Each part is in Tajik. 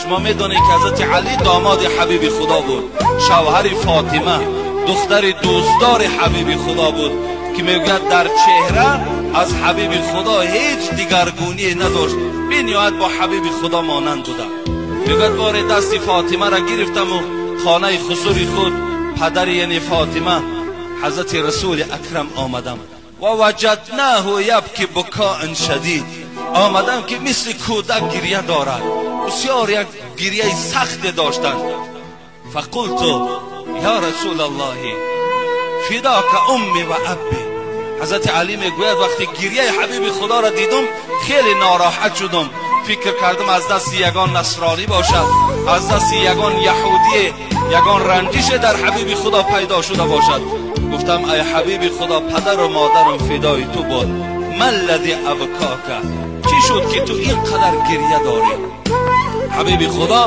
Шумо медонед ки ҳазрати Алӣ домоди ҳабиби Худо буд, шавҳари Фотима, духтари дӯстдори ҳабиби Худо буд, ки мегӯяд дар чеҳра аз ҳабиби Худо ҳеҷ дигаргунӣ надошт, бениҳоят бо ҳабиби Худо монанд будам. Мегӯяд боре дасти Фотимаро гирифтаму хонаи хусури худ, падари яъне Фотима, ҳазрати Расули Акрам омадам. Ва ваҷаднаҳу ябки букоан шадид, омадам ки мисли кӯдак гиря дорад, бисёр як гиряи сахте доштанд. Фақулту я Расулаллоҳи фидока умми ва абби. Ҳазрати Алӣ мегӯяд вақте гиряи ҳабиби Худоро дидум хеле нороҳат шудум, фикр кардам аз дасти ягон насронӣ бошад, аз дасти ягон яҳудие, ягон ранҷише дар ҳабиби Худо пайдо шуда бошад. Гуфтам ай ҳабиби Худо, падару модарам фидои ту буд, маллади абкока, чӣ шуд ки ту ин қадар гиря дорӣ? Ҳабиби Худо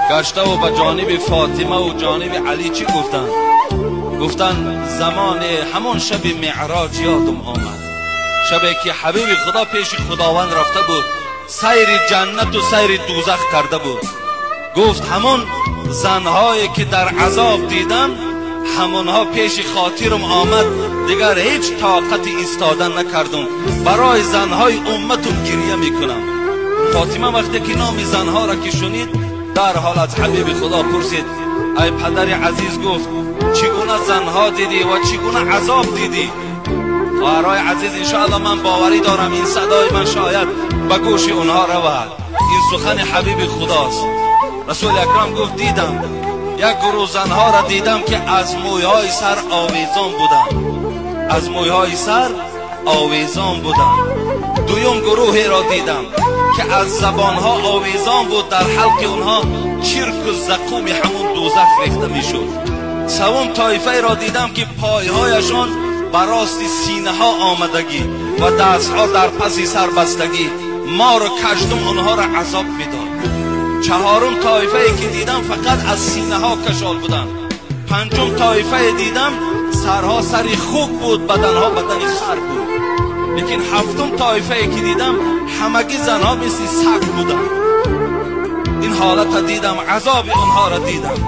гаштаву ба ҷониби Фотимаву ҷониби Алӣ чӣ гуфтанд? Гуфтанд замоне ҳамон шаби меъроҷ ёдам омад, шабе ки ҳабиби Худо пеши Худованд рафта буд, сайри ҷаннату сайри дӯзах карда буд. Гуфт ҳамон занҳое ки дар азоб дидам, ҳамонҳо пеши хотирам омад, дигар ҳеҷ тоқати истодан накардум, барои занҳои умматум гиря мекунам. Фотима вақте ки номи занҳоро ки шунид, дарҳол аз ҳабиби Худо пурсид: ай падари азиз, гуфт чӣ гуна занҳо дидӣ ва чӣ гуна азоб дидӣ? Хоҳарҳои азиз, иншоалло ман боварӣ дорам ин садои ман шояд ба гӯши онҳо равад. Ин сухани ҳабиби Худост. Расули Акрам гуфт дидам як гурӯҳ занҳоро дидам ки аз мӯйҳои сар овезон буданд, аз мӯйҳои сар овезон буданд. Дуюм гурӯҳеро дидам ки аз забонҳо овезон буд, дар ҳалқи онҳо чирку зақуми ҳамун дӯзах рехта мешуд. Севум тоифаеро дидам ки пойҳояшон ба рости синаҳо омадагӣ ва дастҳо дар паси сар бастагӣ, мору каждум онҳоро азоб медод. Чаҳорум тоифае ки дидам фақат аз синаҳо кашол буданд. Панҷум тоифае дидам сарҳо сари хук буд, баданҳо бадани хар буд. Лекин ҳафтум тоифае ки дидам ҳамагӣ занҳо мисли саг буданд. Ин ҳолатро дидам, азоби онҳоро дидам.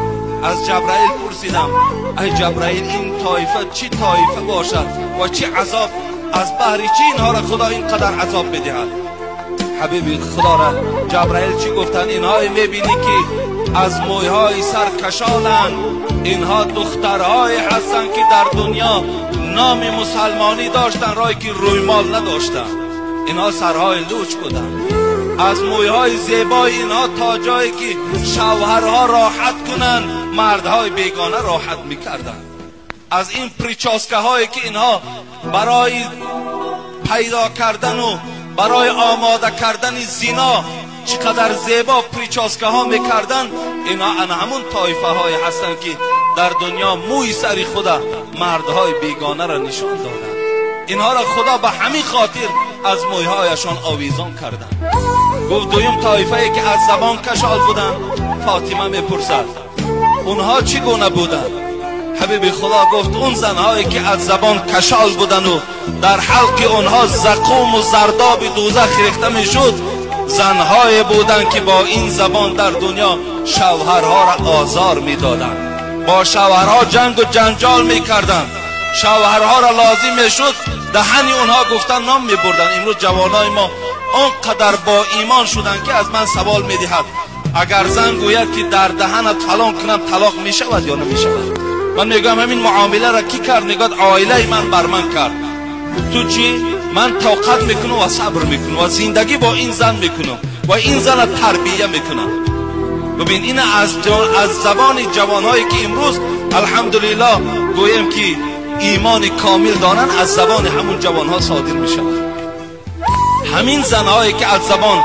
Аз Ҷабраил пурсидам: ай Ҷабраил, ин тоифа чӣ тоифа бошад ва чӣ азоб, аз баҳри чӣ инҳоро Худо ин қадар азоб медиҳад? Ҳабиби Худоро Ҷабраил чӣ гуфтанд? Инҳое мебинӣ ки аз мӯйҳои сар кашоланд, инҳо духтарҳое ҳастанд ки дар дунё номи мусалмонӣ доштанд, рое ки рӯймол надоштанд. Инҳо сарҳои луч буданд. Аз мӯйҳои зебои инҳо то ҷое ки шавҳарҳо роҳат кунанд, мардҳои бегона роҳат мекарданд. Аз ин прическаҳое ки инҳо барои пайдо кардану барои омода кардани зино чӣ қадар зебо прическаҳо мекарданд, инҳо ана ҳамун тоифаҳое ҳастанд ки дар дунё мӯи сари худа мардҳои бегонаро нишон доданд. Инҳоро Худо ба ҳамин хотир аз мӯйҳояшон овезон карданд. Гуфт дуюм тоифае ки аз забон кашол буданд, Фотима мепурсад онҳо чӣ гуна буданд? Ҳабиби Худо гуфт он занҳое ки аз забон кашол будану дар ҳалқи онҳо зақуму зардоби дӯзах рехта мешуд, занҳое буданд ки бо ин забон дар дунё шавҳарҳоро озор медоданд, бо шавҳарҳо ҷангу ҷанҷол мекарданд, шавҳарҳоро лозим мешуд даҳани онҳо гуфтан ном мебурданд. Имрӯз ҷавонои мо он қадар бо имон шуданд ки аз ман савол медиҳад: агар зан гӯяд ки дар даҳанат фалон кунам талоқ мешавад ё намешавад? Ман мегӯям ҳамин муомиларо кӣ кард? Мегӯяд оилаи ман бар ман кард. Ту чӣ? Ман тоқат мекунам ва сабр мекунам ва зиндагӣ бо ин зан мекунам ва ин зана тарбия мекунам. Бибин, ина аз забони ҷавонҳое ки имрӯз алҳамдулиллоҳ гӯем ки имони комил доранд, аз забони ҳамун ҷавонҳо содир мешавад. Ҳамин занҳое ки аз забон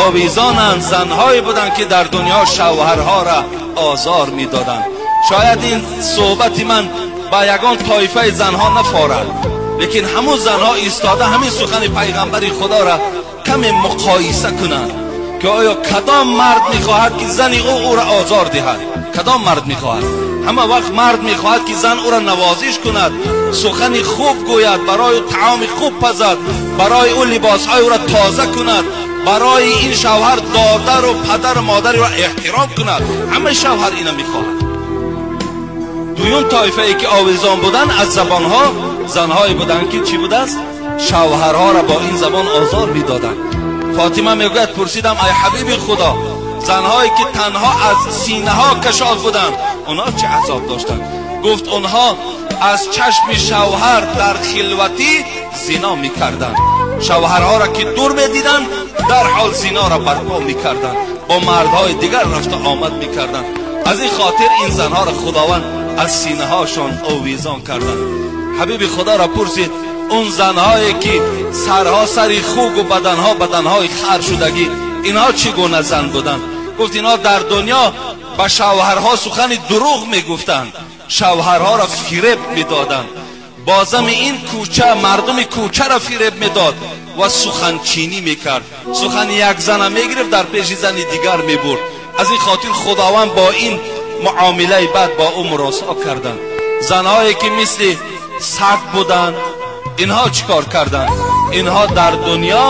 овезонанд, занҳое буданд ки дар дунё шавҳарҳоро озор медоданд. Шояд ин суҳбати ман ба ягон тоифаи занҳо нафорад, лекин ҳамун занҳо истода ҳамин сухани пайғамбари Худоро каме муқоиса кунанд ки оё кадом мард мехоҳад ки зани ӯ ӯро озор диҳад? Кадом мард мехоҳад? Ҳама вақт мард мехоҳад ки зан ӯро навозиш кунад, сухани хуб гӯяд, барои ӯ таоми хуб пазад, барои ӯ либосҳои ӯро тоза кунад, барои ин шавҳар додару падару модарро эҳтиром кунад. Ҳамаи шавҳар ина мехоҳад. Дуюм тоифае ки овезон буданд аз забонҳо, занҳое буданд ки чӣ будааст? Шавҳарҳоро бо ин забон озор медоданд. Фотима мегӯяд пурсидам ай ҳабиби худо, занҳое ки танҳо аз синаҳо кашод буданд, онҳо чӣ азоб доштанд? Гуфт онҳо аз чашми шавҳар дар хилватӣ зино мекарданд. Шавҳарҳоро ки дур медиданд, дар ҳол зиноро барпо мекарданд, бо мардҳои дигар рафта омад мекарданд. Аз ин хотир ин занҳоро худованд аз синаҳошон овезон карданд. Ҳабиби худоро пурсид он занҳое ки сарҳо сари хугу баданҳо баданҳои хар шудагӣ, инҳо чӣ гуна зан буданд? Гуфт инҳо дар дунё ба шавҳарҳо сухани дурӯғ мегуфтанд, шавҳарҳоро фиреб медоданд. Бозами ин кӯча мардуми кӯчаро фиреб медод ва суханчинӣ мекард. Сухани як зана мегирифт, дар пеши зани дигар мебурд. Аз ин хотир худованд бо ин муомилаи бад бо ӯ муросо карданд. Занҳое ки мисли саг буданд, инҳо чӣ кор карданд? Инҳо дар дунё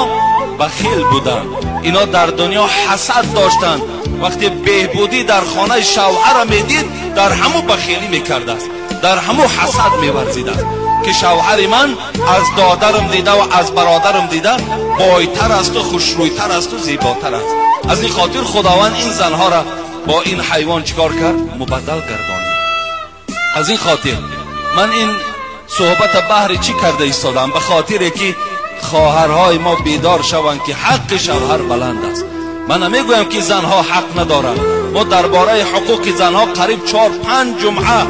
бахил буданд, инҳо дар дунё ҳасад доштанд. Вақте беҳбудӣ дар хонаи шавҳара медид, дар ҳаму бахилӣ мекардааст, дар ҳаму ҳасад меварзидааст ки шавҳари ман аз додарам дида ва аз бародарам дида бойтар асту хушрӯйтар асту зеботар аст. Аз ин хотир худованд ин занҳоро бо ин ҳайвон чӣ кор кард? Мубаддал гардонид. Аз ин хотир ман ин суҳбата баҳри чӣ карда истодам? Ба хотире ки хоҳарҳои мо бедор шаванд ки ҳаққи шавҳар баланд аст. Ман намегӯям ки занҳо ҳақ надоранд. Мо дар бораи ҳуқуқи занҳо қариб 4-5 ҷумъа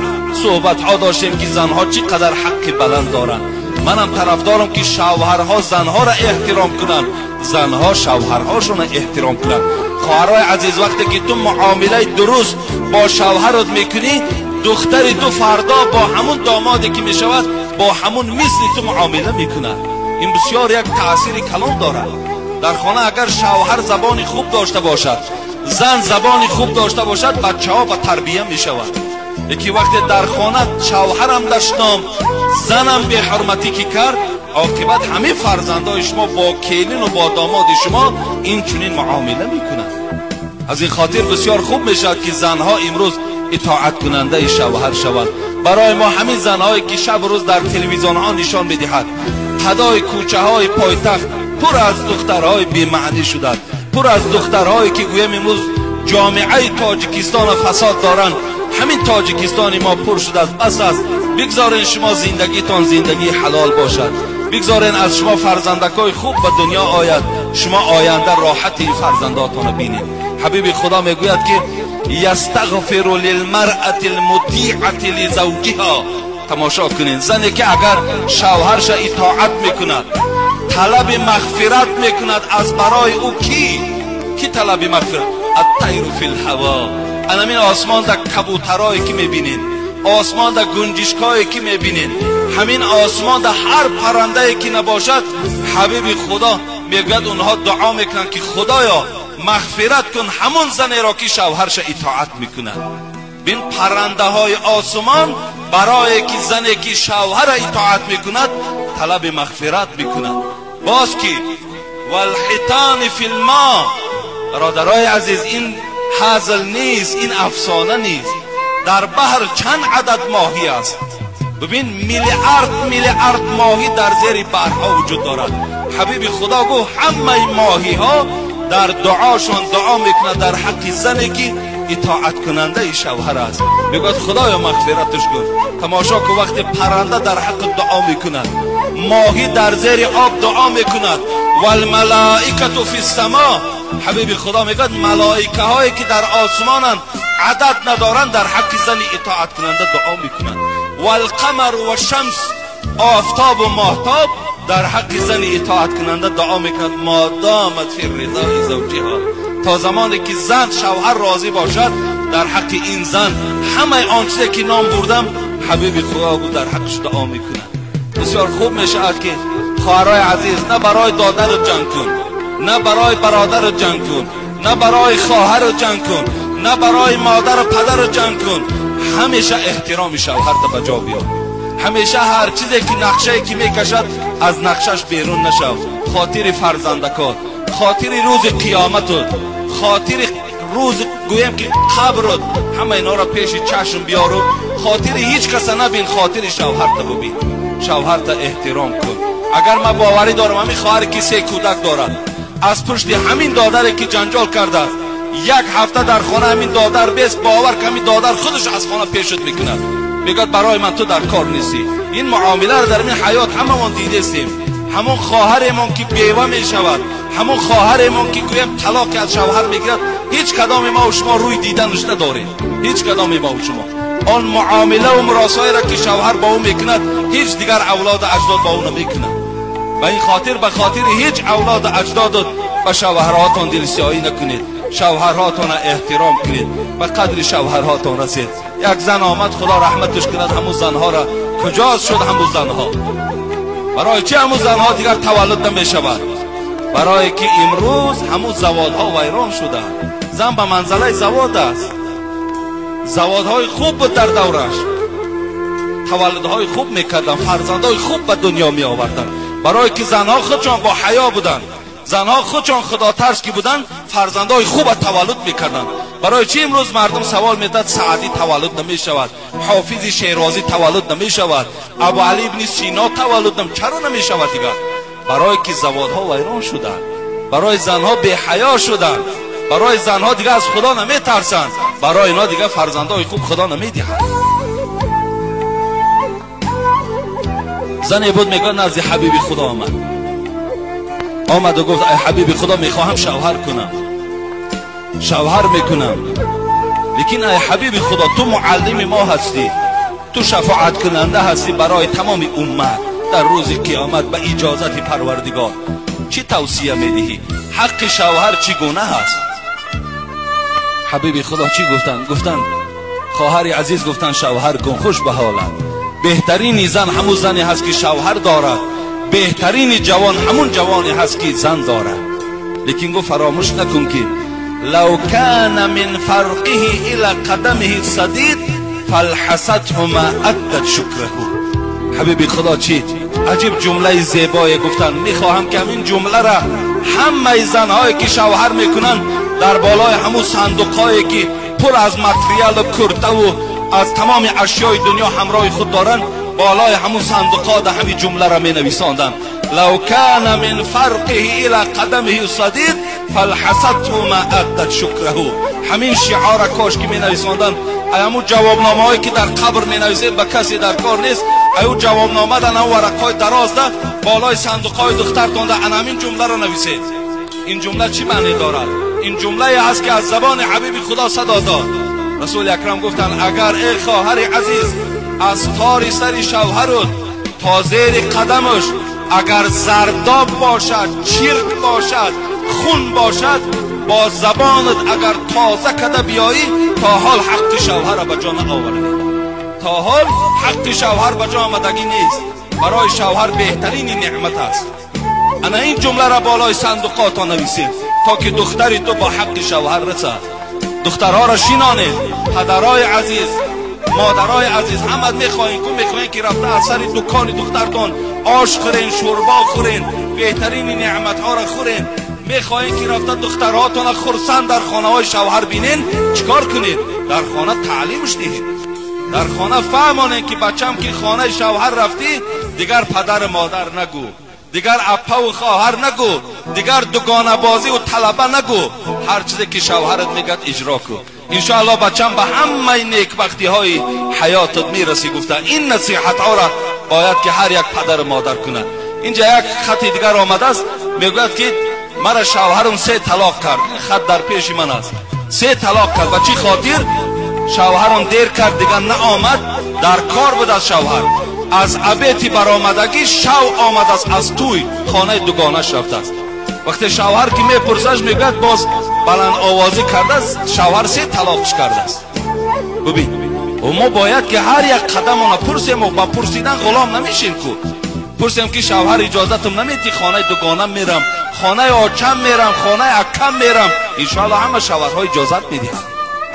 суҳбатҳо доштем ки занҳо чӣ қадар ҳаққи баланд доранд. Манам тарафдорам ки шавҳарҳо занҳоро эҳтиром кунанд, занҳо шавҳарҳошонро эҳтиром кунанд. Хоҳарҳои азиз, вақте ки ту муомилаи дуруст бо шавҳарот мекунӣ, духтари ту фардо бо ҳамун домоде ки мешавад, бо ҳамун мисли ту муомила мекунад. Ин бисёр як таъсири калон дорад. Дар хона агар шавҳар забони хуб дошта бошад, зан забони хуб дошта бошад, бачаҳо ба тарбия мешаванд. Яке вақте дар хона шавҳарам дашном, занам беҳурматӣ ки кард, оқибат ҳамаи фарзандои шумо бо келину бо домоди шумо ин чунин муомила мекунанд. Аз ин хотир бисёр хуб мешавад ки занҳо имрӯз итоаткунандаи шавҳар шаванд. Барои мо ҳамин занҳое ки шабу рӯз дар телевизионҳо нишон медиҳад, ҳадои кӯчаҳои пойтахт пур аз духтарҳои бемаънӣ шуданд, пур аз духтарҳое ки гӯям имрӯз ҷомеаи тоҷикистонро фасод доранд. Ҳамин тоҷикистони мо пур шудааст. Бас аст, бигзорен шумо зиндагитон зиндагии ҳалол бошад, бигзорен аз шумо фарзандакҳои хуб ба дунё ояд, шумо оянда роҳати ин фарзандотонро бинед. Ҳабиби худо мегӯяд ки ястағфиру лилмаръати лмутиати лизавҷиҳа. Тамошо кунед, зане ки агар шавҳарша итоат мекунад, талаби мағфират мекунад аз барои ӯ ки талаби мағфират? Аттайру фил ҳаво. Анамин осмонда кабутарое ки мебинед, осмонда гунҷишкое ки мебинед, ҳамин осмонда ҳар паррандае ки набошад, ҳабиби худо мегӯяд онҳо дуо мекунанд ки худоё мағфират кун ҳамон занеро ки шавҳарша итоат мекунад. Бин, паррандаҳои осмон барое ки зане ки шавҳара итоат мекунад талаби мағфират мекунад. Боз ки валҳитони филмо. Бародарои азиз, ин ҳазл нест, ин афсона нест. Дар баҳр чанд адад моҳӣ аст? Бибин, миллиард миллиард моҳӣ дар зери баҳрҳо вуҷуд дорад. Ҳабиби худо гуфт ҳамаи моҳиҳо дар дуошон дуо мекунад дар ҳаққи зане ки итоаткунандаи шавҳар аст. Мегӯяд худоё мағфираташ кун. Тамошо кун, вақте парранда дар ҳаққи дуо мекунад, моҳӣ дар зери об дуо мекунад, валмалоикату фи ссамо. Ҳабиби худо мегӯяд малоикаҳое ки дар осмонанд адад надоранд дар ҳаққи зани итоаткунанда дуо мекунанд. Валқамару вашшамс, офтобу моҳтоб дар ҳаққи зани итоаткунанда дуо мекунад. Модомат фи ризои завҷиҳо. То замоне ки зан шавҳар розӣ бошад, дар ҳаққи ин зан ҳамаи он чизе ки ном бурдам, ҳабиби худо гуфт дар ҳаққаш дуо мекунад. Бисёр хуб мешавад ки хоҳарҳои азиз, на барои додару ҷанг кун, на барои бародару ҷанг кун, на барои хоҳару ҷанг кун, на барои модару падару ҷанг кун. Ҳамеша эҳтироми шавҳарта ба ҷо биёр. Ҳамеша ҳар чизе ки нақшае ки мекашад аз нақшаш берун нашав. Хотири фарзандакот, хотири рӯзи қиёматут, хотири рӯз гӯем ки қабрут, ҳама инҳоро пеши чашм биёру хотири ҳеҷ каса набин, хотири шавҳарта бубин, шавҳарта эҳтиром кун. Агар ман боварӣ дорам ҳамин хоҳаре ки се кӯдак дорад, аз пушти ҳамин додаре ки ҷанҷол кардааст, як ҳафта дар хона ҳамин додар бест, бовар ки ҳамин додар худаш аз хона пешут мекунад, мегӯяд барои ман ту дар кор нестӣ. Ин муомиларо дар ин ҳаёт ҳамамон дидестем. Ҳамон хоҳаремон ки бева мешавад, ҳамон хоҳаремон ки гӯем талоқи аз шавҳар мегирад, ҳеҷ кадоме мо шумо рӯй диданаш надорем. Ҳеҷ кадоме мо шумо он муомилаву муросоеро ки шавҳар бо ӯ мекунад, ҳеҷ дигар авлоду аҷдод бо ӯ намекунад. Ба ин хотир ба хотири ҳеҷ авлоду аҷдодот ба шавҳарҳоятон дилсиёҳӣ накунед, шавҳарҳоятонро эҳтиром кунед, ба қадри шавҳарҳоятон расед. Як зан омад, худо раҳматаш кунад, ҳамун занҳоро куҷо шуд ҳамун занҳо? Барои чӣ ҳамун занҳо дигар таваллуд намешавад? Барое ки имрӯз ҳамун заводҳо вайрон шуданд. Зан ба манзалаи завод аст. Заводҳои хуб буд дар давраш, таваллудҳои хуб мекарданд, фарзандҳои хуб ба дунё меоварданд. Барое ки занҳо худшон бо ҳаё буданд, занҳо худшон худотарс ки буданд, фарзандҳои хуба таваллуд мекарданд. Барои чӣ имрӯз мардум савол медиҳад Саъдӣ таваллуд намешавад, Ҳофизи Шерозӣ таваллуд намешавад, Абу Алӣ ибни Сино таваллуд чаро намешавад дигар? Барое ки заводҳо вайрон шуданд, барои занҳо беҳаё шуданд, барои занҳо дигар аз худо наметарсанд, барои инҳо дигар фарзандҳои хуб худо намедиҳад. Зане буд, мегӯяд назди ҳабиби худо омад, омаду гуфт ай ҳабиби худо, мехоҳам шавҳар кунам, шавҳар мекунам, лекин ай ҳабиби худо, ту муаллими мо ҳастӣ, ту шафоаткунанда ҳастӣ барои тамоми уммат дар рӯзи қиёмат ба иҷозати парвардигор, чӣ тавсия медиҳӣ? Ҳаққи шавҳар чӣ гуна ҳаст? Ҳабиби худо чӣ гуфтанд? Гуфтанд хоҳари азиз, гуфтанд шавҳар кун, хуш ба ҳолат. Беҳтарини зан ҳамун зане ҳаст ки шавҳар дорад, беҳтарини ҷавон ҳамун ҷавоне ҳаст ки зан дорад. Лекин гуфт фаромӯш накун ки лав кана мин фарқиҳи ила қадамиҳи садид фалҳасатҳу ма аддат шукраҳу. Ҳабиби худо чӣ аҷиб ҷумлаи зебое гуфтанд. Мехоҳам ки ҳамин ҷумларо ҳамаи занҳое ки шавҳар мекунанд дар болои ҳамун сандуқҳое ки пур аз материалу куртаву аз тамоми ашёи дунё ҳамроҳи худ доранд, болои ҳамун сандуқҳо да ҳамин ҷумларо менависонданд. лав кана мин фарқиҳи ила қадамиҳи садид фалҳасатҳу ма аддат шукраҳу. Ҳамин шиъора кош ки менависонданд. Ай ҳамун ҷавобномаҳое ки дар қабр менависед ба касе дар кор нест, ай ӯ ҷавобнома дан ҳамун варақҳои дарозда болои сандуқҳои духтартонда ана ҳамин ҷумларо нависед. Ин ҷумла чӣ маъне дорад? Ин ҷумлае ҳаст ки аз забони ҳабиби худо садо дод. Расули акрам гуфтанд агар эй хоҳари азиз аз тори сари шавҳарут то зери қадамаш агар зардоб бошад, чирк бошад, хун бошад, бо забонат агар тоза када биёӣ, то ҳол ҳаққи шавҳарро ба ҷо наовардӣ. То ҳол ҳаққи шавҳар ба ҷо омадагӣ нест. Барои шавҳар беҳтарини неъмат аст. Ана ин ҷумларо болои сандуқото нависед то ки духтари ту бо ҳаққи шавҳар расад. Духтарҳоро шинонед, падарои азиз, модарои азиз, ҳамат мехоҳем ку мехоҳем ки рафта аз сари дукони духтартон ош хӯрен, шӯрбо хӯрен, беҳтарини неъматҳоро хӯрен. Мехоҳем ки рафта духтарҳотонро хурсанд дар хонаҳои шавҳар бинен. Чӣ кор кунед? Дар хона таълимш диҳед, дар хона фаҳмонед ки бачам ки хонаи шавҳар рафтӣ, дигар падару модар нагӯ, дигар аппаву хоҳар нагӯ, дигар дугонабозиву талаба нагӯ, ҳар чизе ки шавҳарат мегӯяд иҷро кун. Иншоаллоҳ бачам ба ҳамаи некбахтиҳои ҳаётат мерасӣ. Гуфта ин насиҳатҳоро бояд ки ҳар як падару модар кунад. Инҷа як хати дигар омадааст, мегӯяд ки мара шавҳарам се талоқ кард. Ин хат дар пеши ман аст. Се талоқ кард. Ба чӣ хотир? Шавҳарам дер кард, дигар наомад, дар кор буд аз шавҳар. Аз абети баромадагӣ шав омадааст, аз тӯй хонаи дугонаш рафтааст. Вақте шавҳар ки мепурсаш, мегӯяд боз баландовозӣ кардааст, шавҳар се талоқш кардааст. Бубин, мо бояд ки ҳар як қадамона пурсем ва ба пурсидан ғулом намешем ку. Пурсем ки шавҳар иҷозатам намедиҳӣ, хонаи дугонам мерам, хонаи очам мерам, хонаи акам мерам. Иншоаллоҳ ҳама шавҳарҳо иҷозат медиҳанд.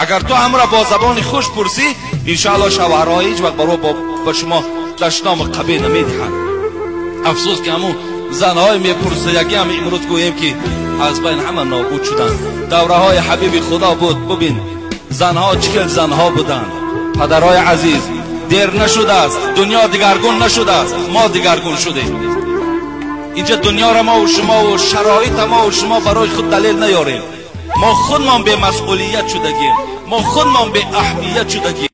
Агар ту ҳамро бо забони хуш пурсӣ, иншоаллоҳ шавҳарҳо ҳеҷ вақт баро ба шумо дашному қабеҳ намедиҳанд. Афсӯс ки ҳамун Занҳои мепурсидагӣ ҳам имрӯз гӯем ки аз байн ҳама нобуд шуданд. Давраҳои ҳабиби худо буд, бубин занҳо чӣ хел занҳо буданд. Падарҳои азиз, дер нашудааст, дунё дигаргун нашудааст, мо дигаргун шудем. Инҷа дунёро мо ва шумо ва шароита мо ва шумо барои худ далел наёрем. Мо худмон бемасъулият шудагем, мо худмон беаҳамият шудагем.